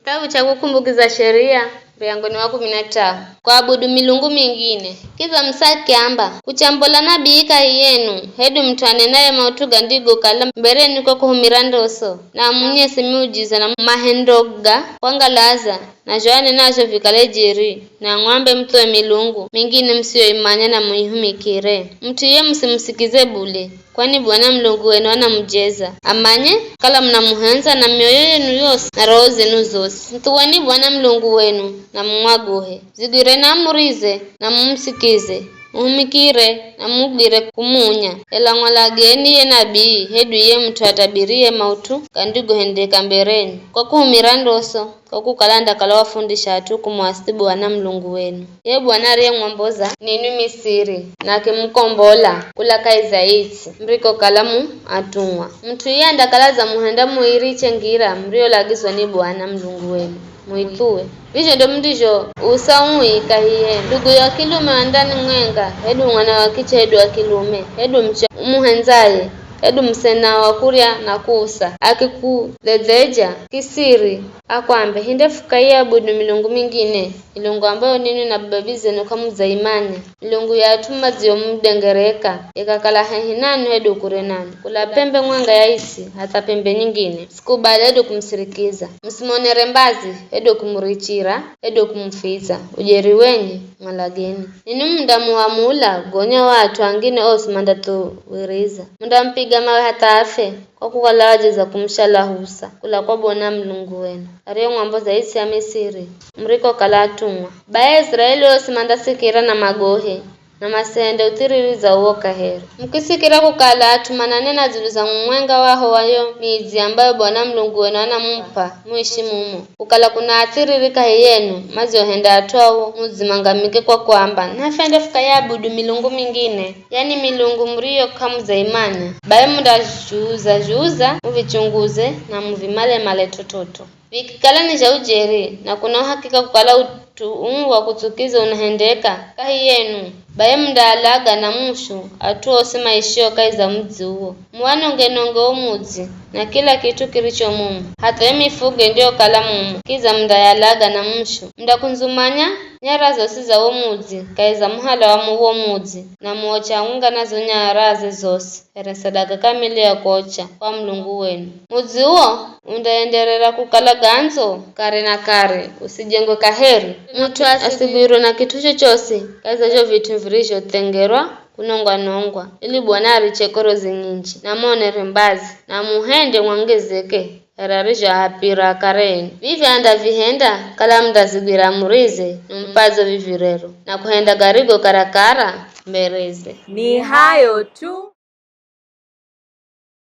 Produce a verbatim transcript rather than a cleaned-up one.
Kitabu cha Kukumbukiza Sheria, muryango ni wa kumi na tano. Kuabudu milungu mingine. Kidza Musa akiamba, kuchambola nabii kahiyenu, hedu mut'u anenaye maut'u gandigokala mbereni kwa kuhumira ndoso, na amunyese miujiza na mahendoga kwangalaza, na zho anenazho vikale jeri, na amwambe muthuwe milungu mingine musiyoimanya na muihumikire. Mut'u iye musimusikize bule, kwani Bwana Mulungu wenu anamujeza. Amanye kala munamuhendza na mioyo yenu yosi na roho zenu zosi. Muthuweni Bwana Mulungu wenu na mumwaguhe. Zigwireni amurize na mumusikize, muhumikire na mugwire kumunya. Ela mwalageni ye nabii hedu ye mut'u atabiriye maut'u gandigohendeka mbereni, kwa kuhumira ndoso, kwa kukala andakala wafundisha at'u kumuasi Bwana Mulungu wenu. Ye Bwana ariyemwamboza ninwi Misiri, na akimukombola kula kahi za itsi murikokala mu atumwa. Mut'u iye andakala dza muhenda muiriche ngira muriyolagizwa ni Bwana Mulungu wenu, muithuwe. Vizho ndo mundizhousa ui kahiyenu. Nduguyo wa kilume wa ndani mwenga, hedu mwana wa kiche hedu wa kilume, hedu muche umuhendzaye, hedu musena wa kurya na kuusa, akikuledzeja kisiri, akwambe, hinde fukaiabudu milungu mingine, milungu ambayo ninwi na baba zenu k'amudzaimanya, milungu ya at'u madziomudengereka, ikakala hehi nanwi hedu kure nanwi, kula pembe mwenga ya isi hatha pembe nyingine. Musikubali hedu kumusirikiza. Musimonere mbazi, hedu kumurichira, hedu kumufitsa. Ujeri wenye, mwalageni. Ninwi mundamuhamula, gonya o at'u angine osi mandathuwiriza. Mundamupiga mawe hatha afe, kwa kukala wajeza kumushala husa kula kwa Bwana Mulungu wenu, ariyemwamboza isi ya Misiri, murikokala atumwa. Bai Aiziraeli osi mandasikira na magohe, na masihende uthiririza uwo kaheri. Mukisikira kukala at'u mananena dzulu za mumwenga waho wa yo midzi ambayo Bwana Mulungu wenu anamup'a, muishi mumo. Kukala kuna athiriri kahiyenu, madziohenda at'u a wo mudzi mangamike kwa kuamba, nafwende fukaiabudu milungu mingine, yani milungu muriyo k'amudzaimanya. Bai mundazhuza-zhuza, muvichunguze, na muvimale-male t'ot'ot'o. Vikikala ni zha ujeri, na kuna uhakika kukala ut'u uu wa kutsukiza unahendeka kahiyenu, bai mundaalaga na mushu at'u osi maishio kahi za mudzi uwo. Muwanonge-nonge wo mudzi, na kila kit'u kiricho mumo, hatha yo mifugo indiyokala mumo, kidza mundayalaga na mushu. Mundakundzumanya nyara zosi za wo mudzi kahi za muhala wa mu-, wo mudzi, na muoche hamwenga na zo nyaraze zosi, here sadaka kamili ya kuocha kwa Mulungu wenu. Mudzi uwo undaenderera kukala gandzo kare na kare, usijengwe kaheri. Mut'u asigwirwe na kit'u chochosi kahi za zho vit'u virizhothengerwa kunongwa-nongwa, ili Bwana ariche korozi nyinji, na muonere mbazi, na muhende mwangezeke, here arizhoahapira kare enu. Vivi andavihenda, kala mundazigwira amurize, nimupazo vivi rero, na kuhenda garigo karakara mbereze. Ni hayo tu.